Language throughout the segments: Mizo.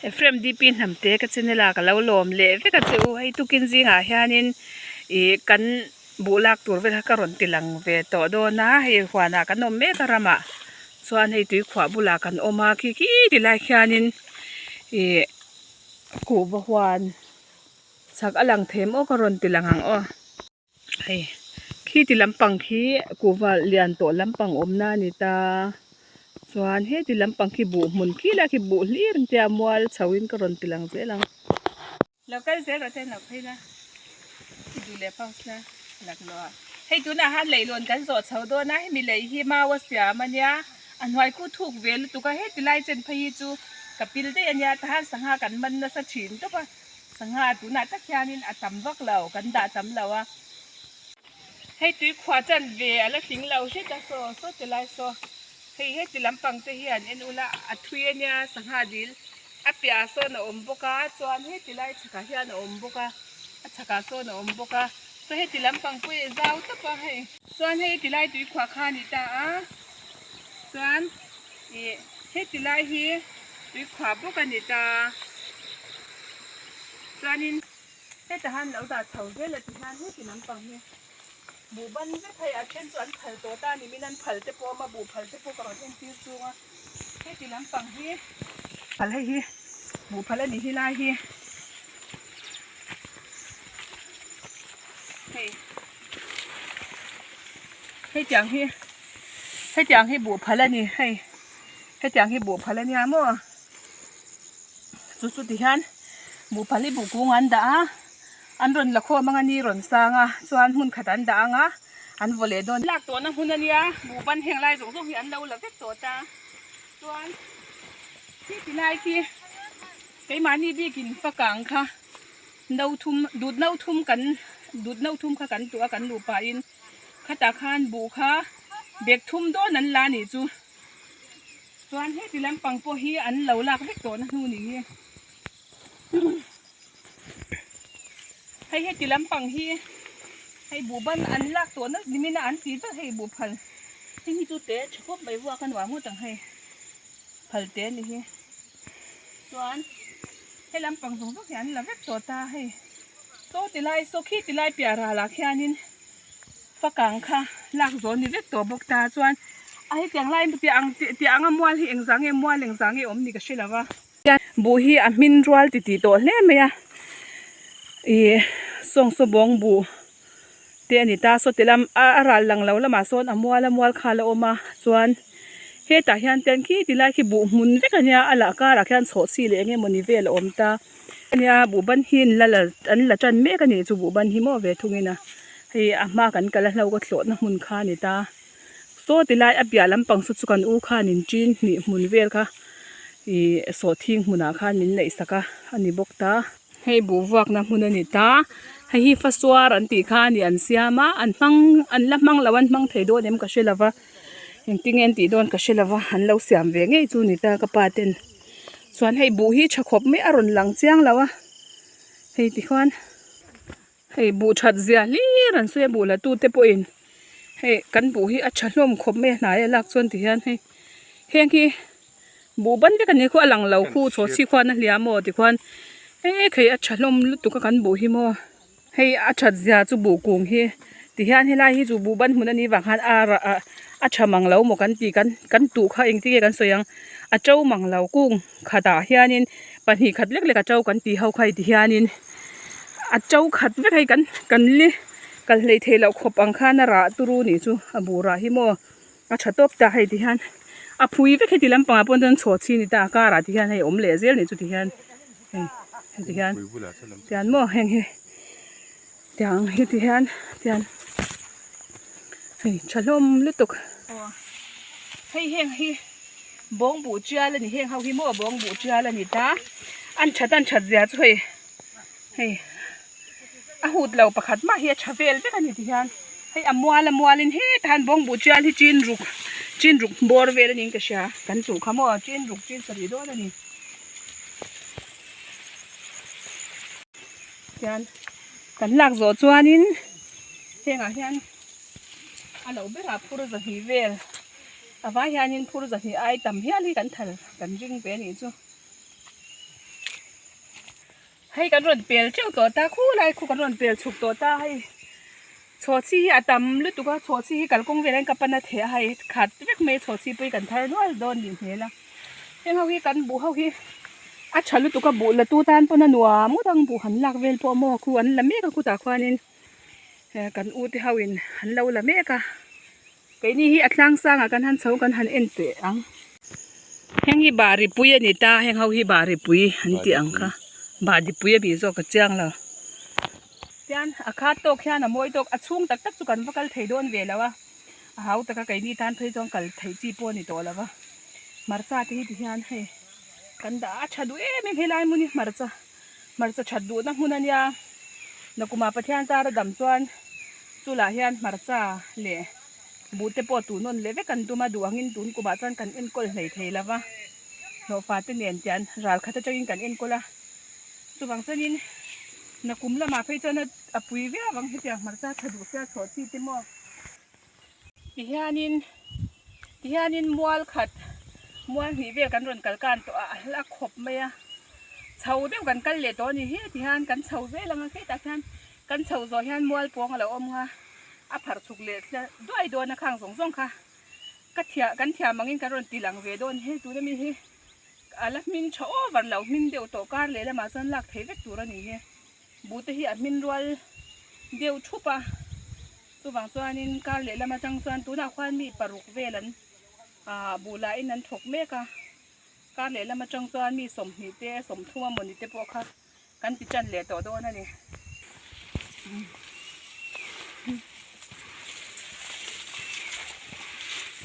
Ephraim DP hnamte ka channel ah ka lo lawm leh vek a che u hei tukin zingah hianin ih kan buh lak tur vel kha ka rawn ti lang ve tawh dawn a hei huanah kan awm mek a ramah chuan hei tuikhuah bulah kan awm a khi khi ti lai khianin ih kuhva huan chhak a lang thei maw ka rawn ti lang ang aw. Hei khi ti lampang khi kuhva lian tawh lampang awmna a ni ta chuan heti lampang khi buh hmun khi lai khi buh hlir ang tia mual chho in ka rawn ti lang zel ang. Lo kal zel rawh ten lo phei la i duh leh pause la laklawh ah hei tunah han leihlawn kan zawh chho dawn a hemi lei hi mau a siam a nia a hnuai khu thuk ve lutuk a heti lai chen phei hi chu ka pil daih a nia tahan sangha kan man nasa thin tawp a. Sangha tunah tak hianin a tam vak lo, kan dah tam lo a. Hei tui khuah chan ve a la tling lo hret a saw saw ti lai saw. Hei heti lampang te hian en ula a thui a nia sangha dil a piahah sawn a awm bawk a chuan heti lai chhakah hian a awm bawk a a chhakah sawn a awm bawk a chuan heti lampang pawh hi a zau tawp a hei. Chuan hei ti lai tui khuah kha a ni ta a chuan ih heti lai hi tui khuah bawk a ni ta chuanin hetah han lo dah chho zel a ti hian heti lampang hi buh ban vek hei a then chu an phal tawh ta a ni min an phal te pawh a awm a buh phal te pawh ka rawn entir chung a heti lampang hi phal hei hi buh phal a ni hi lai hi hei hetiang hi hetiang hi buh phal a ni hei hetiang hi buh phal a nia maw chu chu ti hian buh phal hi buh kung an dah a an rawn la khawm ang a ni rawn sang a chuan hmun khat an dah ang a an vaw leh dawn lak tawhna hmun a nia buh ban heng lai zawng zawng hi an lo la vek tawh ta chuan khi ti lai khi keimahni bikin pakang kha no thum dut no thum kan dut no thum kha kan tuah a kan luh pahin khatah khan buh kha bag thum dawn an la nih chu chuan heti lampang pawh hi an lo lak vek tawh na hnu ni hi hei heti lampang hi hei buh ban an lak tawh na nimin a an ti vek hei buh phal heng hi chu te tha khawp mai vuak a nuam ngawt ang hei phal te a ni hi chuan he lampang zawng zawng hi an la vek tawh ta hei saw ti lai saw khi ti lai piah ral ah khianin fakang kha lak zawh a ni vek tawh bawk ta chuan a hetiang lai piah ang piah anga mual hi engzah nge mual engzah nge awm ni ka hre lo va. Buh hi a hmin rual ti tih tawh hle mai a ih sawngsaw bawng buh te a ni ta saw ti lam a ral lang lo lamah sawn a mual a mual kha a la awm a chuan hetah hian ten khi ti lai khi buh hmun vek a nia a lah karah khian chhawh chi leh eng emawni vel a awm ta a nia buh ban hi an la la an la tan mek a nih chu buh ban hi maw ve thungin a hei a hma kan kal a hlo ka thlawhna hmun kha a ni ta. Saw ti lai a piah lampang saw chu kan u khan in chin hnih hmun vel kha ih sawhthing hmunah khan min neih sak a a ni bawk ta. Hei buh vuakna hmun a ni ta hei hi fasuar an tih kha a ni an siam a an hmang an la hmang lo an hmang thei dawn em ka hre lo va engtin nge an tih dawn ka hre lo va an lo siam ve ngei chu a ni ta ka pa ten chuan hei buh hi tha khawp mai a rawn lang chiang lo a hei tikhuan. Hei buh that zia hlir an sawi a buh la tu te pawhin hei kan buh hi a tha hlawm khawp mai a hnai a lak chuan ti hian hei heng hi buh ban vek a ni khaw a lang lo khu chhaw chhi khuan a hliam aw tikhuan he khei a tha hlawm lutuk a kan buh hi maw hei a that zia chu buh kung hi ti hian helai hi chu buh ban hmun a nih vang khan a rah ah a tha mang lo maw kan tih kan kan tuh kha engtin nge kan sawi ang a to mang lo kung. Khatah hianin pahnih khat lek lek a to kan tih ho kha heti hianin a to khat vek hei kan kan li kal hlei theih loh khawp ang khan a rah turu nih chu a buh rah hi maw a tha tawp ta hei ti hian a phui vek heti lampangah pawh chuan chhaw chhi a ni ta a karah ti hian hei a awm leh zel nih chu ti hian hei heti hian tian maw heng hi tiang hi ti hian tian hei tha hlawm lutuk hei heng hi bawng buh tial a ni heng ho hi maw bawng buh tial a ni ta an that an that zia chu hei hei a hut lo pakhat mah hi a tha vel vek a ni ti hian hei a mual a mual in hetah hian bawng buh tial hi chin ruk chin ruk bawr vel a niin ka hria kan tuh kha maw chin ruk chin sarih dawn a ni. Hian kan lak zawh chuanin hengah hian a lo berah phur zahnih vel a vai hianin phur zahnih ai tam hial hi kan thal kan ring ve a nih chu. Hei kan rawn pel teuh tawh ta khulai khu kan rawn pel chhuk tawh ta hei chhawhchhi hi a tam lutuk a chhawhchhi hi kalkawng velah hian ka pan a theh a hei khat vek mai chhawhchhi pawh hi kan thar nual dawn nih hmel a heng ho hi kan buh ho hi a tha lutuk a buh la tu tan pawn a nuam ngawt ang buh han lak vel pawh maw khu an la mek a khutah khuanin kan u te ho in an lo la mek a. Keini hi a tlang sangah kan han chho kan han en teh ang. Heng hi Bahripui a ni ta, heng ho hi Bahripui an tih ang kha. Bahdipui a bih zawk ka chiang lo. Tian a khat tawk hian a mawi tawk, a chhung tak tak chu kan va kal thei dawn ve lo a, a hau taka keini tan phei chuan kal theih chi pawh a ni tawh lo va. Hmarcha te hi tihian hei kan dah a, a tha duh em em helai hmun hi hmarcha, hmarcha that duhna hmun a nia. Nakumah Pathian zara dam chuan Chulah hian hmarcha leh buh te pawh tun nawn leh vek an tum a, duh angin tun kumah chuan kan enkawl hlei thei lo va, hlawhfa te nen tian ral khat atangin kan enkawl a, chuvang chuanin nakum lamah phei chuan a pui viau ang hetiang hmarcha tha duh sia chhuah chi te maw. Tihianin tihianin mual khat mual hnih vel kan rawn kal kan tawh a a hla khawp mai a chho deuh kan kal leh tawh a ni hi tihian kan chho zel ang a hetah khian kan chho zawh hian mual pawng a lo awm a a pharh chhuk leh duai dawn a khang zawng zawng kha ka thiah kan thiam angin kan rawn ti lang ve dawn hi tuna mi hi a la hmin tha over lo hmin deuh tawh kar leh lamah chuan lak thei vek tur a ni hi. Buh te hi a hmin rual deuh thup a, chuvang chuanin kar lehlam atang chuan tunah khuan mi paruk vel an ah buh lahin an thawk mek a, kar lehlam atang chuan mi 20 te 30 amawni te pawh kha kan ti tan leh tawh dawn a ni.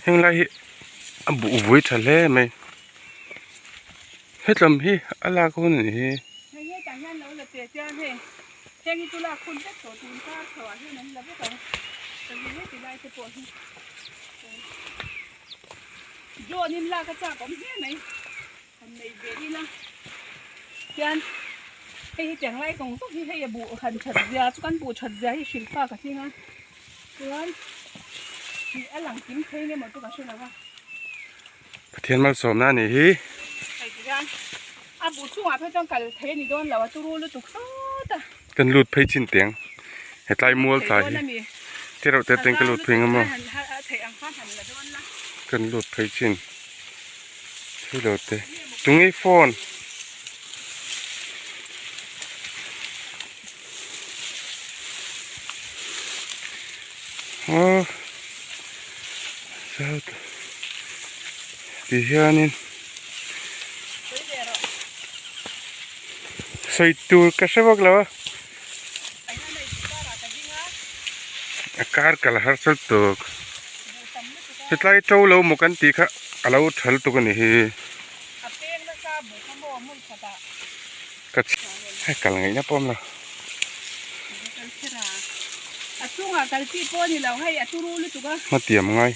Heng lai hi a buh vui tha hle mai. Hetlam hi a lak hun a ni hi. Hei hetah hian lo la teh chian hei heng hi chu lak hun vek tawh tun kar chho ah hian an la vek ang ka ri heti lai te pawh hi drone in lak a chak awm hle mai han nei ve ila tian hei hi tiang lai zawng zawng hi hei a buh han that zia chu kan buh that zia hi hrilh fak a tling a chuan a lang kim thei nge maw chu ka hre lo a. Pathian malsawmna a nih hi. Hei ti hian a buh chungah phei chuan kal thei a ni dawn lo a turu lutuk sawt a. Kan lut phei chin teng hetlai mual tla hi te reuh te atang ka lut phei ang maw. Kan lut phei chin thei lo te tunge phone. Aw ti hianin sawi tur ka hre vak lo a a kar kal a harsal tuk hetlai to lo maw kan tih kha a lo tha lutuk a ni hi ka hei kal ngaihna pawh a awm lo. Hmatiam ngai.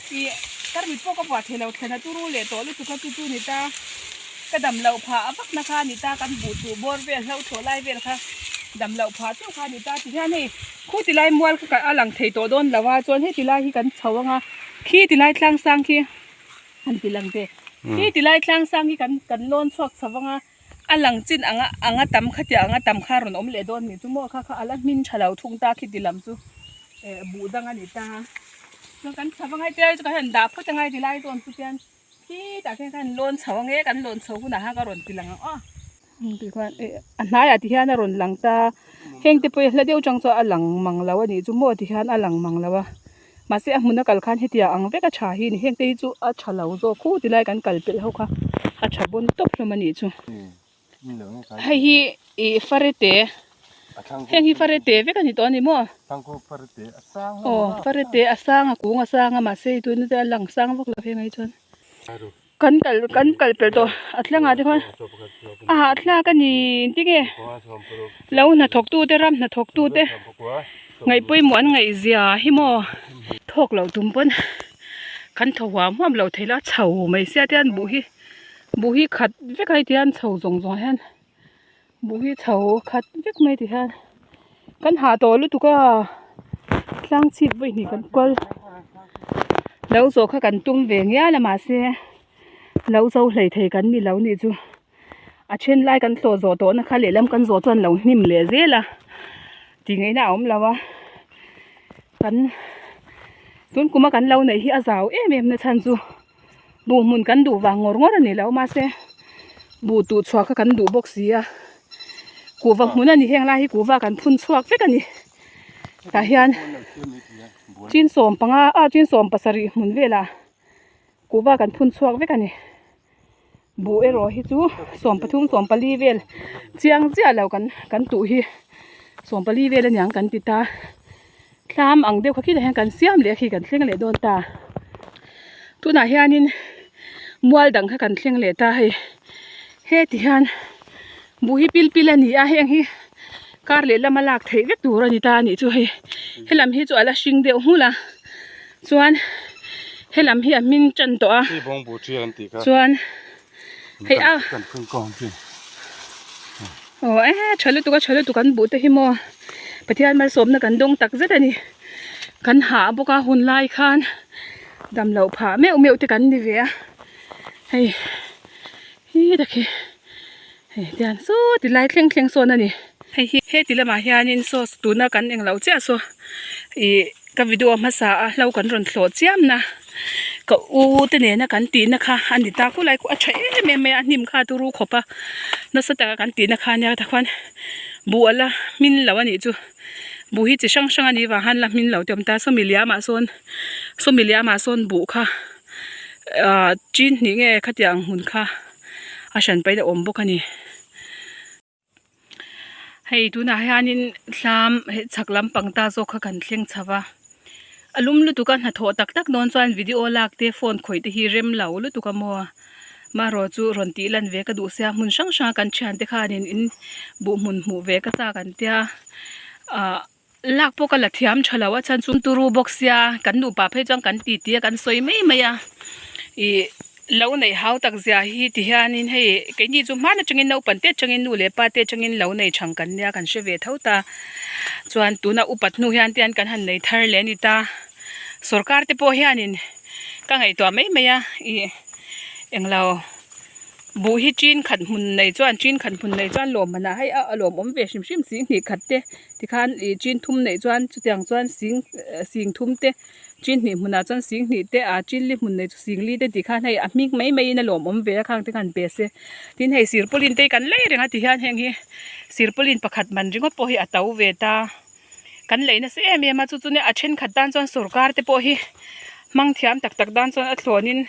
A lang chin anga anga tam kha tiah anga tam kha a rawn awm leh dawn ni chu maw kha kha a la hmin tha lo thung ta khi ti lam chu eh buh dang a ni ta chuan kan chho angai te chu kan han dah phawt angai ti lai zawn chu khian khitah khian kan lawn chho ange kan lawn chho hunah khan ka rawn ti lang ang aw tikhuan eh a hnaiah ti hian a rawn lang ta heng te pawh hi hla deuh chang chuan a lang mang lo a nih chu maw ti hian a lang mang lo a mahse a hmun a kal khan hetiang ang vek a tha hi ni heng te hi chu a tha lo zawk khu ti lai kan kal pelh ho kha a tha bawn tawp hlawm a nih chu hei hi ih farete heng hi farete vek a ni tawh a ni maw aw farete a sang a kung a sang a mahse hei tuna te a lang sang vak lo heng ai chuan kan kal kan kal pelh tawh a thlangah te khuan a hahthlak a ni tinge lo hnathawk tute ram hnathawk tute ngaih pawimawh an ngaih zia hi maw thawk loh tum pawn kan thaw huam huam loh theih la a chho mai sia te hian buh hi buh hi khat vek a heti hian chho zawng zawng hian buh hi chho khat vek mai ti hian kan hah tawh lutuk a tlang chhip vawi hnih kan kual lo zawh kha kan tum ve ngial a mahse lo zo hlei thei kan ni lo nih chu. A then lai kan tlawh zawh tawhna kha lehlam kan zawh chuan lo hnim leh zel a tih ngaihna a awm lo a kan tun kuma kan lo neih hi a zau em em na chhan chu buh hmun kan duh vang ngawr ngawr a ni lo mahse buh tuh chhuah kha kan duh bawk si a kuhva hmun a ni heng lai hi kuhva kan phun chhuak vek a ni tah hian chin sawm panga ah chin sawm pasarih hmun velah kuhva kan phun chhuak vek a ni. Buh erawh hi chu 13 14 vel chiang chiah lo kan kan tuh hi 14 vel aniang kan ti ta thlam ang deuh kha khilaiah hian kan siam leh a khi kan thleng leh dawn ta tunah hianin mual dang kha kan thleng leh ta hei heti hian buh hi pil pil a ni a heng hi kar leh lama lak theih vek tur a ni ta a nih chu hei helam hi chu a la hring deuh nghulh a. Chuan helam hi a hming tan tawh a. Hei bawngbu ṭial an tih kha. Chuan hei a. Kan phun kawng hi. Aw e tha lutuk a tha lutuk an buh te hi maw Pathian malsawmna kan dawng tak zet a ni. Kan hah bawk a hun lai khan dam loh phah meuh meuh te kan ni ve a. Hei hi tak hi hei tian saw ti lai thleng thleng sawn a ni. Hei hi heti lamah hianin saw tuna kan englo chiah saw ih ka video hmasa a hlo kan rawn thlawh chiam na ka u te nena kan tihna kha a ni ta khulai khu a tha em em mai a hnim kha a turu khawp a nasa taka kan tihna kha ania tah khuan buh a la hmin lo a nih chu buh hi chi hrang hrang a nih vang khan la hmin lo te a awm ta sawmi liamah sawn sawmi liamah sawn buh kha ah chin hnih nge khatiang hmun kha a hran pahin a awm bawk a ni. Hei tunah hianin thlam hei chhak lampang ta zawk kha kan thleng chho va a lum lutuk a hnathawh tak tak dawn chuan video lak te phone khawih te hi rem lo lutuk a maw marawh chu rawn tih lan ve ka duh sia hmun hrang hrang a kan thiante khanin in buh hmun hmuh ve ka chak an tia ah. Lak pawh ka la thiam tha lo a chhan chu turu bawk sia kan nupa phei chuan kan titi a kan sawi mai mai a ih lo neih hau tak zia hi ti hianin hei keini chu hman atangin naupang te atangin nu leh pa te atangin lo nei thang kan nia kan hre ve tho ta chuan tuna upat hnu hian te hian kan han nei thar leh a ni ta sorkar te pawh hianin ka ngaihtuah mai mai a ih englo. Buh hi chin khat hmun nei chuan chin khat hmun nei chuan lawm manah hei a lawmawm ve hrim hrim sing hnih khat te tikhan ih chin thum neih chuan chutiang chuan sing sing thum te chin hnih hmunah chuan sing hnih te ah chin li hmun nei chu sing li te tih khan hei a hming mai mai in a lawmawm ve a khang te khan pe se tin hei sirpawlin te hi kan lei reng a ti hian heng hi sirpawlin pakhat man ringawt pawh hi a to ve ta. Kan lei nasa em em a chu chu nia a thenkhat tan chuan sorkar te pawh hi hmang thiam tak tak tan chuan a thlawnin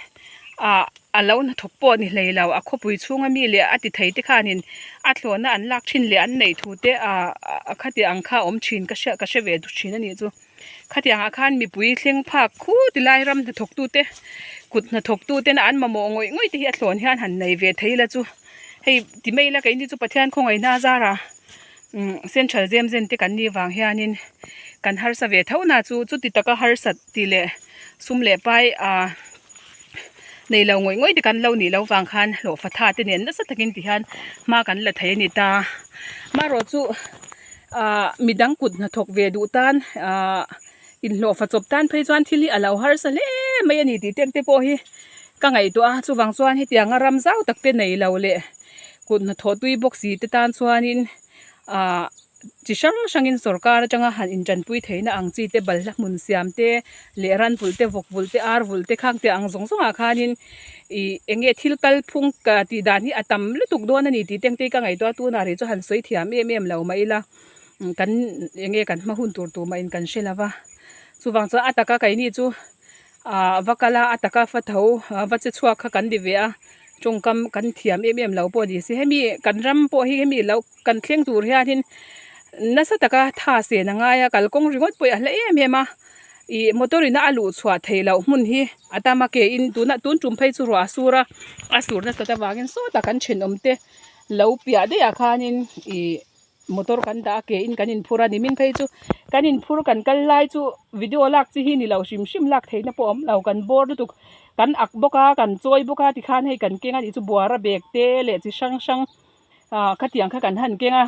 ah a lo hnathawk pawh ni hlei lo a khawpui chhunga mi leh a ti thei te khanin a thlawna an lak thin leh an neih thu te ah khatiang ang kha a awm thin ka hria ka hre ve thin a nih chu khatiang ah khan mipui thleng phak khut tilai ram hnathawk tu te kut hnathawk tu ten an mamawh ngawih ngawih te hi a thlawn hian han nei ve thei la chu hei ti mai ila keini chu Pathian khawngaihna a zar a. Umm central zem zen te kan nih vang hianin kan harsa ve tho na chu chuti taka harsat tih leh sum leh pai ah nei lo ngawih ngawih te kan lo nih loh vang khan hlawhfa tha te nen nasa takin ti hian hma kan la thei a ni ta marawh chu ah midang kut hnathawk ve duh tan ah inhlawhfa chawp tan phei chuan thil hi a lo harsa hle mai a ni tih te pawh hi ka ngaihtuah a chuvang chuan hetianga ram zau tak te nei lo leh. Kut hnathawh tui bawk si te tan chuanin ahh chi hrang hrangin sorkar atanga han intanpui theihna ang chi te balhla hmun siam te leh ran vulh te vawk vulh te ar vulh te khang te ang zawng zawngah khanin ih eng nge thil kal phung ka tih dan hi a tam lutuk dawn a ni tih te ang te hi ka ngaihtuah a tunah rih chu han sawi thiam em em lo mah ila kan eng nge kan hma hun tur tur mah in kan hre lo va chuvang chuan a taka keini chu. Ahh va kal a a taka fa tho va che chhuak kha kan ti ve a tawngkam kan thiam em em lo pawh a ni si hemi kan ram pawh hi hemi lo kan thleng tur hianin nasa taka tha sen a ngai a kalkawng ringawt pawh hi a hla em em a ih motor in a luh chhuah theih loh hmun hi a tam a ke in tuna tun tum phei chu ruah a sur a a sur nasat avangin sawtah kan thenawm te lo piah daih ah khanin ih. Motor kan dah a ke in kan inphur a nimin phei chu kan inphur kan kal lai chu video lak chi hi ni lo hrim hrim lak theihna pawh a awm lo kan bawr lutuk kan ak bawk a kan chawi bawk a tikhan hei kan keng a nih chu buara bag te leh chi hrang hrang ah khatiang kha kan han keng a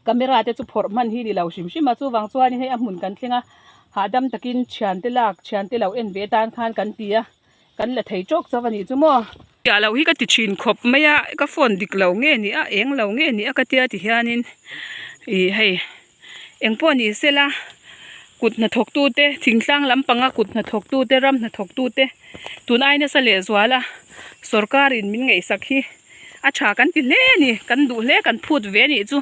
camera te chu phawrh hman hi ni lo hrim hrim a chuvang chuanin hei a hmun kan thleng a hahdam takin thiante lak thiante lo en ve tan khan kan ti a. Kan la thei tawk chauh a nih chu maw. Piah loh hi ka ti thin khawp mai a, ka phone dik lo nge ni a, eng lo nge ni a ka tia ti hianin ih hei eng pawh ni sela kut hnathawk tute thingtlang lampanga kut hnathawk tute ram hnathawk tute tun ai nasa leh zual a sorkar in min ngaihsak hi a tha kan ti hle a ni kan duh hle kan phut ve a nih chu.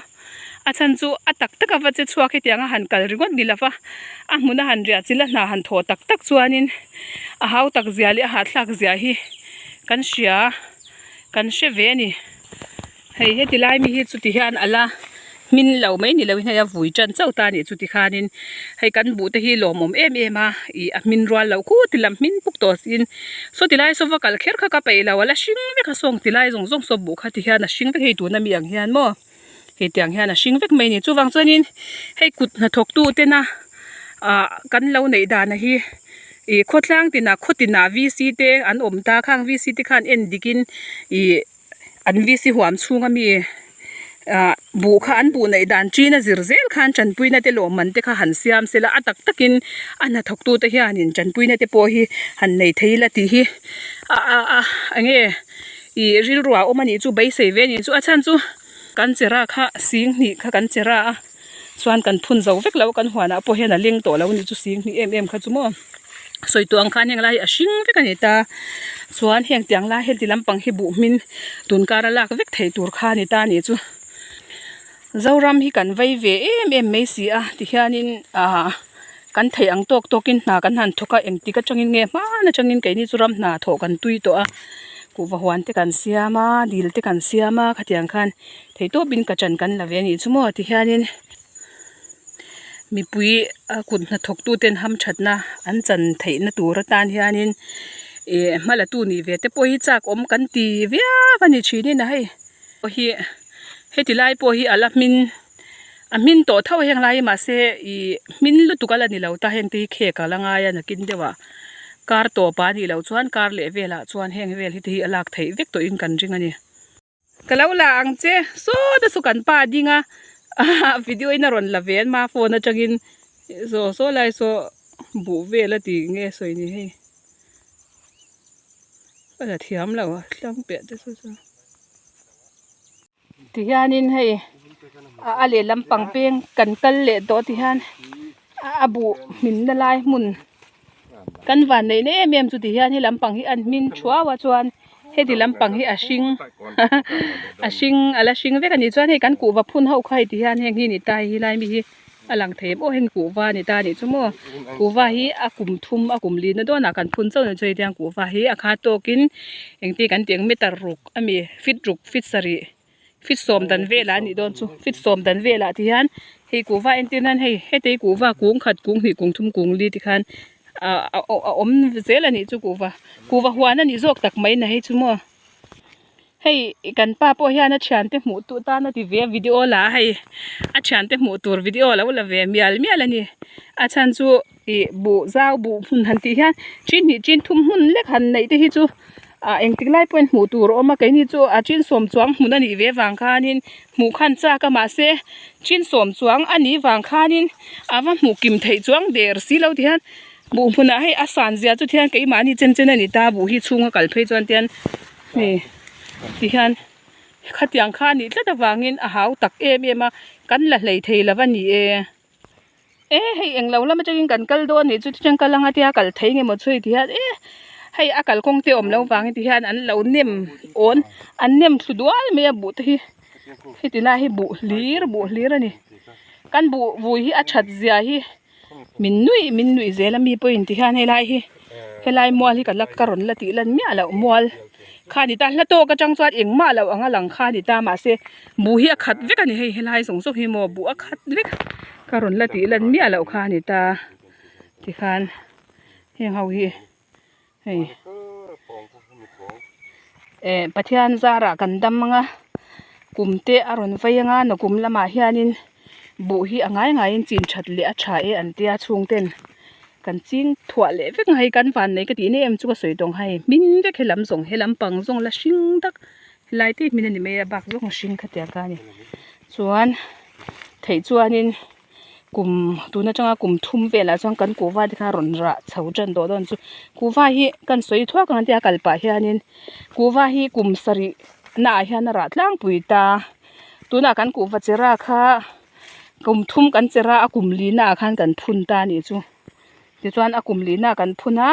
A chhan chu a tak tak a va che chhuak hetiang a han kal ringawt ni lova, a hmun a han riah chilh a hna han thawh tak tak chuanin a hau tak zia leh a hahthlak zia hi kan hria kan hre ve a ni. Hei heti lai mi hi chuti hian a la hmin lo mai ni loin hei a vui tan chauh ta a nih chuti khanin hei kan buh te hi lawmawm em em a ih a hmin rual loh khut ti lam hmin puk tawh siin saw ti lai saw va kal kher kha ka peih lo a la hring vek a sawng ti lai zawng zawng saw buh kha ti hian a hring vek hei tuna mi ang hian maw. Hetiang hian a hring vek mai a ni. Chuvang chuanin hei kut hnathawktu tena ah kan lo neih dana hi ih khawtlang tinah khaw tinah VC te an awm ta khang VC te khan en dikin ih an VC huam chhunga mi ah buh kha an buh neih dan chin a zir zel khan tanpuina te lawmman te kha han siam sela a tak takin a hnathawktu te hianin tanpuina te pawh hi han nei thei ila tih hi a a a enge. Ih rilru ah awm a nih chu beisei ve a nih chu a chhan chu kan chera kha sing hnih kha kan chera a chuan kan phun zo vek lo kan huanah pawh hian a leng tawh lo a nih chu sing hnih em em kha chu maw sawi tuang khan heng lai hi a hring vek a ni ta chuan heng tiang lai heti lampang hi buh hmin tun kar a lak vek theih tur kha a ni ta a nih chu Zoram hi kan vei ve em em mai si a tihianin ahh kan theih ang tawk tawkin hna kan han thawk a engtik atangin nge hman atangin keini chu ram hna thawh kan tui tawh a kuhva huan te kan siam a dil te kan siam a khatiang khan theihtawpin ka chan kan la ve a nih chu maw tihianin mipui a kut hnathawk tuten hamthatna an chan theihna tur atan hianin ih hma la tu nih ve te pawh hi chak awm kan ti viau a ni thinin a hei. Hi heti lai pawh hi a la hmin a hmin tawh tho a heng lai hi mahse ih hmin lutuk a la ni lo ta heng te hi khek a la ngai a nakin deuh ah kar tawp ah a nih loh chuan kar leh velah chuan heng vel hi te hi a lak theih vek tawhin kan ring a ni. Ka lo la ang che saw te chu kan pa a ding a video in a rawn la ve a ma phone atangin saw saw lai saw buh vel a ti nge sawi ni hei ka la thiam lo a tlang piah te saw chuan. Tihianin hei a lehlam pang peng kan kal leh tawh tihian a buh hminna lai hmun kan van neih na em em chu tihian he lampang hi an hmin thuau a chuan heti lampang hi a hring a hring a la hring vek a ni chuan hei kan kuhva phun ho kha hei tihian heng hi a ni ta hei helai mi hi a lang thei em aw heng kuhva a ni ta a nih chu maw kuhva hi a kum thum a kum lihna dawnah kan phun chauh a ni chuan hetiang kuhva hi a kha tawkin engtin kan tih ang meter ruk ami feet ruk feet sarih feet sawm dan velah a nih dawn chu feet sawm dan velah ti hian hei kuhva entir nan hei heti hi kuhva kung khat kung hnih kung thum kung li ti khan ah a awm zel a nih chu kuhva kuhva huan a nih zawk tak mai na hei chu maw. Hei kan pa pawh hian a thiante hmuh tur tan a ti ve a video la a hei a thiante hmuh tur video a lo la ve mial mial a ni a chhan chu ih buh zau buh hmun han tih hian chin hnih chin thum hmun lek han neih te hi chu ah engtik lai pawhin hmuh tur a awm a keini chu a chin sawm chuang hmun a nih ve vang khanin hmuh khan chak a mahse chin sawm chuang a nih vang khanin a va hmuh kim theih chuang der si lo ti hian buh hmunah hei a san zia chu thian keimahni chen chen a ni ta buh hi chhunga kal phei chuan tian hei ti hian khatiang kha a nih tlat avangin a hau tak em em a kan la hlei thei lo a ni e e hei englo lam atangin kan kal dawn anih chu tichuan kal anga tia kal thei nge maw chu hei ti hian e hei a kalkawng te awm loh vangin ti hian an lo nem awn an nem thlu dual mai a buh te hi heti lai hi buh hlir buh hlir a ni kan buh vui hi a that zia hi. Min nuih min nuih zel a mi pawhin ti hian helai hi helai mual hi ka la ka rawn la tih lan miah loh mual kha a ni ta hla tawk atang chuan engmah loh anga lang kha a ni ta mahse buh hi a khat vek a ni hei helai zawng zawng hi maw buh a khat vek ka rawn la tih lan miah loh kha a ni ta tikhan heng ho hi hei eh Pathian zarah kan dam ang a kum te a rawn vei ang a nakum lamah hianin buh hi a ngai ngaiin chin that leh a tha e an tia chhungten kan ching thuah leh vek ang hei kan van nei ka tih na em chu ka sawi tawng hei hmin vek helam zawng helam pang zawng la hring tak helai te hi hmin a ni mai a bak zawng a hring khatiang kha a ni chuan theih chuanin. Kum tun atanga kum thum velah chuan kan kuhva te kha a rawn rah chho tan tawh dawn chu kuhva hi kan sawi thuak ang tia kal pah hianin kuhva hi kum sarih naah hian a rah tlangpui ta tunah kan kuhva chera kha kum thum kan chera a kum li naah khan kan phun ta a nih chu tichuan a kum li naah kan phun a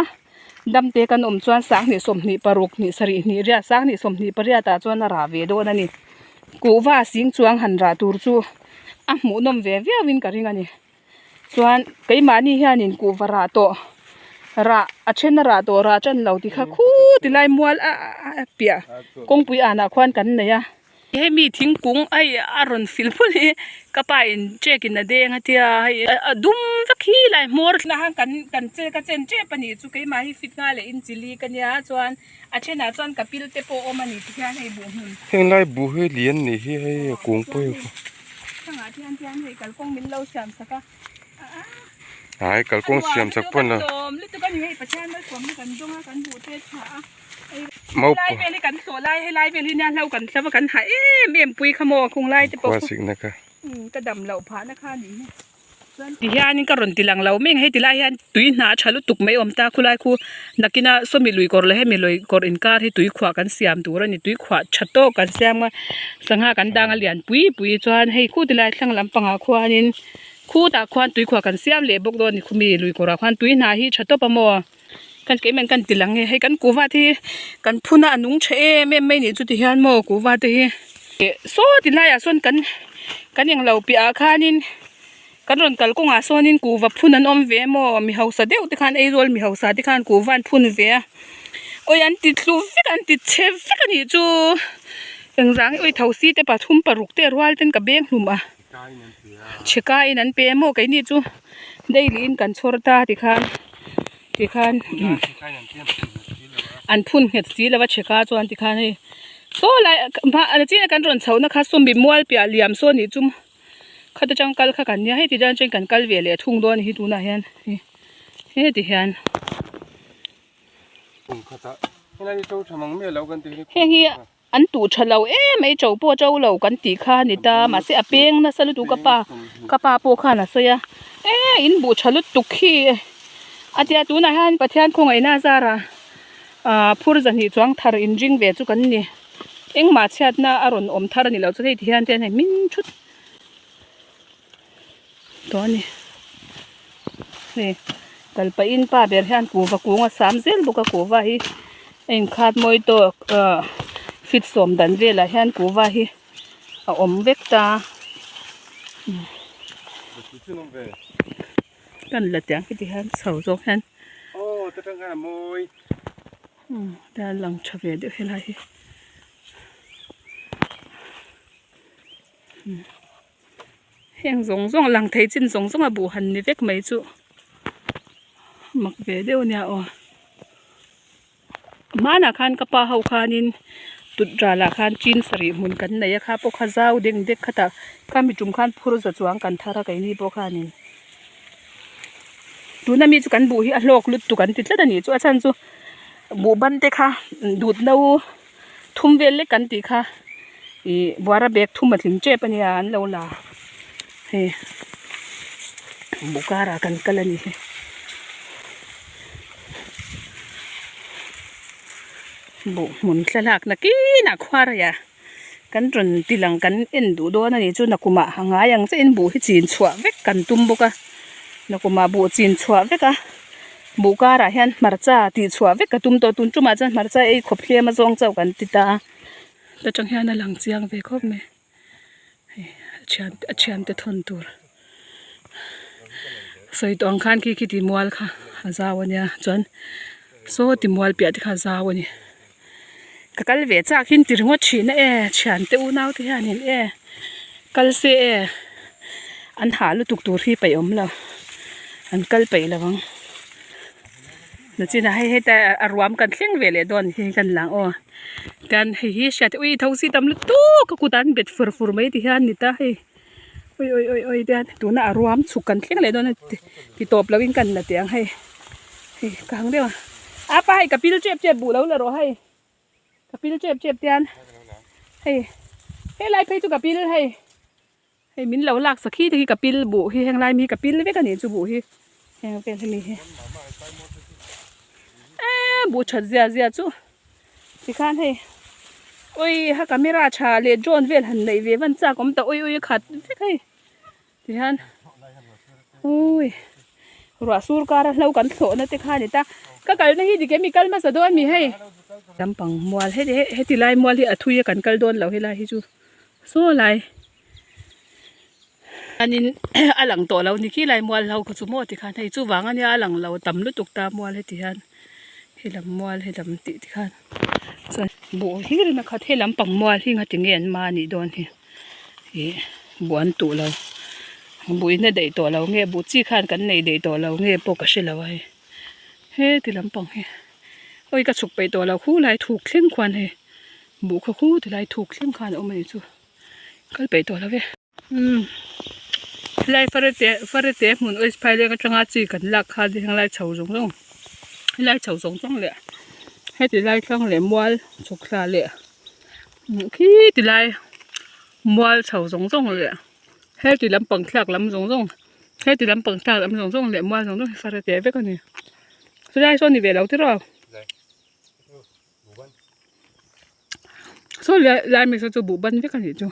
damte kan awm chuan sanghnih sawmhnih paruk hnih sarih hnih riat sanghnih sawmhnih pariat ah chuan a rah ve dawn a ni kuhva sing chuang han rah tur chu. A hmuhnawm ve viau in ka ring a ni chuan keimahni hianin kuhva rah tawh rah a then a rah tawh rah tan lo tih kha khu ti lai mual a a piah kawngpui anah khuan kan nei a. Hemi thingkung hei a rawn fil hmul hi ka pa in check in a deng a tia hei a dum vek hi lai hmawr na khan kan kan che ka chen tep a nih chu keimah hi fit nga leh in chili ka nia chuan a thenah chuan ka pil te pawh a awm a ni ti hian hei buh hmun. Heng lai buh hi lian nih hi hei a kung pawh hi. Thangah te hian tian hei kalkawng min lo siam sak a Hai kalkawng siam sak pawn a. Lawm lutuk a ni hei Pathian malsawm hi kan dawng a kan buh te tha a. Mau Lai vel hi kan hlawh lai helai vel hi nia hlo kan hlo a kan ha em em pui kha maw khung lai te pawh khua sikna kha. Ka dam loh phah na kha ni hi. Ti hianin ka rawn ti lang lo meng hei ti lai hian tui hna a tha lutuk mai awm ta khulai khu nakina sawmi lui kawr leh hemi lui kawr inkar hi tui khuah kan siam tur a ni tui khuah tha tawk kan siam a sangha kan dang a lian pui pui chuan hei khu ti lai thlang lampangah khuanin khutah khuan tui khuah kan siam leh bawk dawn a ni khumi lui kawrah khuan tui hna hi tha tawp a maw kan keimah kan ti lang nge hei kan kuhva te hi kan phun a a nung tha em em mai a nih chu ti hian maw kuhva te hi saw ti laiah sawn kan kan englo piahah khanin kan rawn kal kawngah sawnin kuhva phun an awm ve maw mi hausa deuh te khan Aizawl mi hausa te khan kuhva an phun ve a awi an ti thlu vek an ti chhe vek a nih chu engzang hi awi thosi te pathum paruk te rual ten ka beng hlum a chhe in an pe maw keini chu daily in kan chhawr ta tikhan tikhan an phun nghet si lova chhe ka chuan tikhan hei saw lai a chin a kan rawn chhoh na kha sawmbi mual piah liam saw nih chu khata tang kal kha kan nia heti tan chuan kan kal ve leh thung dawn a ni hi tunah hian heti hian. Heng hi. An tuh tha lo em mai to pawh to lo kan tih kha a ni ta mahse a peng nasa lutuk ka pa ka pa pawh khan a sawi a e in buh tha lutuk hi a tia tunah hian Pathian khawngaihna a zar ah ah phur zahnih chuang thar in ring ve chu kan ni engmah chhiatna a rawn awm thar a ni lo chu hei ti hian te an hei hming thut tawh a ni hei kal pahin pa ber hian kuhva kung a sam zel bawk a kuhva hi a inkhat mawi tawk ahh feet sawm dan velah hian kuhva hi a awm vek ta kan la tiang khi ti hian chho zawk hian umm lang tha ve deuh helai hi. Heng zawng zawng lang thei chin zawng zawng a buh han ni vek mai chu mak ve deuh a nia aw hmanah khan ka pa ho khanin tut ralah khan chin sarih hmun kan nei a kha pawh kha zau deng dek khatah khami tum khan phur za chuang kan thar a keini pawh khanin tuna mi chu kan buh hi a hlawk lutuk an ti tlat a nih chu a chhan chu buh ban te kha dut no. Thum vel lek kan tih kha ih buara bag thum a tling tep a nia an lo la hei buhkar ah kan kal a ni hi buh hmun thlalak na kinah khuarah kan rawn ti lang kan en duh dawn a nih chu nakumah a ngai ang chiah in buh hi chin chhuah vek kan tum bawk a nakumah buh chin chhuah vek a. Buh karah hian hmarcha tih chhuah vek ka tum tawh tun tumah chuan hmarcha ei khawp hlem a zawng chauh kan ti ta a ta tang hian a lang chiang ve khawp mai hei a thian a thiante thawn tur sawi tawh ang khan khi khi ti mual kha a zau a nia chuan saw ti mual piah te kha a zau a ni ka kal ve chak hi an ti ringawt thin a e thiante unau te hianin e kal se e an hah lutuk tur hi peih awm lo an kal peih lo ang nachinah hei heta a ruam kan thleng ve leh dawn hi kan lang aw tian hei hi hriat ui tho si tam lutuk ka kut ah an bet fur fur mai ti hian ni ta hei ui ui ui ui tian tuna a ruam chhuk kan thleng leh dawn a ti tawp lo in kan la teh ang hei hei ka hang deuh a apa hei ka pil tep tep buh lo la rawh hei. Ka pil tep tep tian hei helai phei chu ka pil hei Hei min lo lak sakhi te hi ka pil buh hi heng lai mi hi ka pil vek a nih chu buh hi heng vel hemi hi eee buh that zia zia chu tikhan hei ui ha camera tha leh drone vel han neih ve van chak awm ta ui ui a khat vek hei tihian ui ruah sur kara hlo kan thlawh na te kha a ni ta ka kalna hi dik em i kal hmasa dawn mi hei lampang mual heti heti lai mual hi a thui a kan kal dawn lo helai hi chu saw lai chuanin a lang tawh lo ni khi lai mual ho kha chu maw tikhan hei chuvang ania a lang lo tam lutuk ta mual heti hian helam mual helam tih tikhan chuan buh hlir in a khat helam pang mual hi ngati nge an ma anih dawn hi ih buh an tuh lo buh in a daih tawh lo nge buh chi khan kan nei daih tawh lo nge pawh ka hre lo a hei heti lampang hi awi ka chhuk peih tawh lo khu lai thuk thleng khuan hei buh kha khu tilai thuk thleng khan a awm a nih chu. Kal peih tawh lo ve. Umm helai farete farete hmun ois phai leng atanga chi kan lak kha helai chho zawng zawng helai chho zawng zawng leh heti lai thlang leh mual chhuk thla leh khi ti lai mual chho zawng zawng leh heti lampang thlak lam zawng zawng heti lampang thlak lam zawng zawng leh mual zawng zawng hi farete vek a ni chulai sawn ni ve lo tiraw. Saw lai lai mi saw chu buh ban vek a nih chu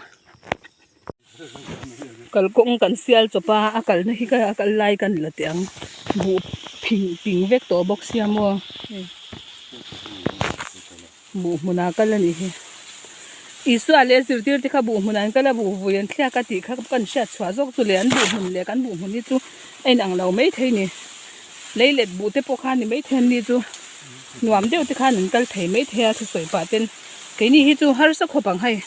kalkawng kan sial chawp a a kalna hi a kal lai kan la teh ang buh phing ping vek tawh bawk sia maw hei buh hmunah kal a nih hi Isua leh zirtir te kha buh hmunah an kal a buh vui an thliak a tih kha kan hriat chhuah zawk chu leh an buh hmun leh kan buh hmun hi chu a inang lo maithei a ni leilet buh te pawh kha a ni maithei a ni chu. Nuam deuh te khan an kal thei mai thei a thusawi pah ten keini hi chu harsa khawp ang hei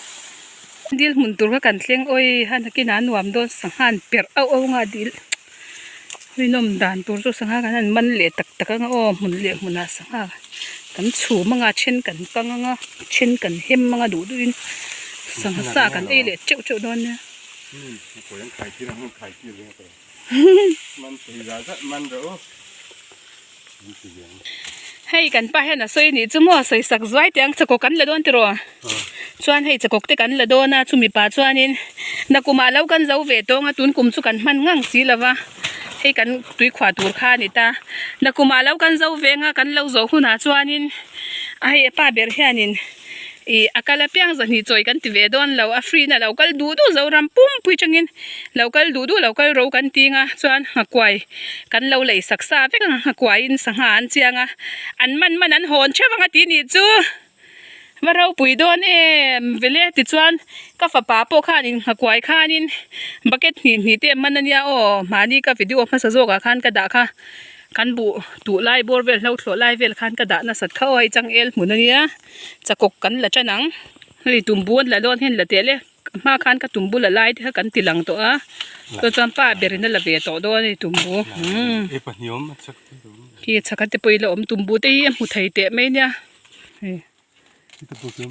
dil hmun tur kha kan thleng awi han nakinah a nuam dawn sangha an perh auh auh anga dil rinawm dan tur chu sangha kan han man leh tak tak anga aw hmun leh hmunah sangha kan chhum anga then kan kang anga then kan hem anga duh duh in sangha sa kan ei leh teuh teuh dawn nia. Hei kan pa hian a sawi nih chu maw sawi sak zuai teh ang chakawk kan la dawn tiraw chuan hei chakawk te kan la dawn a chumi pah chuanin nakumah lo kan zo ve tawng a tun kum chu kan hman ngang si lo va hei kan tuikhuah tur kha a ni ta nakumah lo kan zo ve anga kan lo zawh hunah chuanin a hei a pa ber hianin. Ih a kal apiang zahnih chawi kan ti ve dawn lo a free na lo kal duh duh Zoram pumpui tangin lo kal duh duh lo kal ro kan ting a chuan nghakuai kan lo lei sak sa vek ang nghakuaiin sangha an chiang a an man man an hawn theuh ang a tih nih chu va ropui dawn em vele tichuan ka fapa pawh khanin nghakuai khanin bucket hnih hnih te a man ania aw mahni ka video hmasa zawkah khan ka dah kha. Kan buh tuh lai bawr vel hlo thlawh lai vel khan ka dah nasat kha aw hei changel hmun ania chakawk kan la tan ang hei tumbu an la dawn hian la teh le hma khan ka tumbu la lai te kha kan ti lang tawh a chuan chuan pa berin a la ve tawh dawn a ni tumbu umm khi chhak a te pawh hi la awm tumbu te hi a hmu thei teh mai nia hei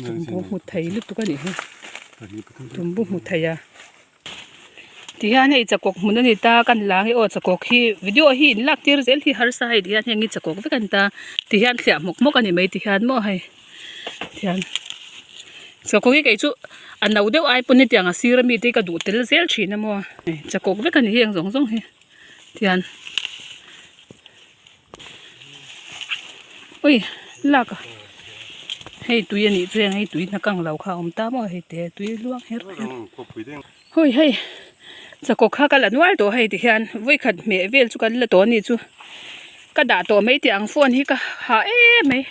tumbu hmu thei lutuk a nih hi tumbu hmu thei a. Tihian hei chakawk hmun a ni ta kan la ang e aw chakawk hi video hi in lak tir zel hi harsa hei tihian heng hi chakawk vek a ni ta tihian thliah hmawk hmawk a ni mai tihian maw hei tihian chakawk hi kei chu a no deuh ai pawn hetiang a sir ami te hi ka duh tel zel thin a maw chakawk vek a ni heng zawng zawng hi tihian ui lak a hei tui a nih chu heng hei tui hna kang lo kha a awm ta maw hei te tui luang her her hawi hei chakawk kha ka la nual tawh hei ti hian vawikhat hmeh vel chu kan la tawh a ni chu ka dah tawh mai teh ang phone hi ka ha em mai.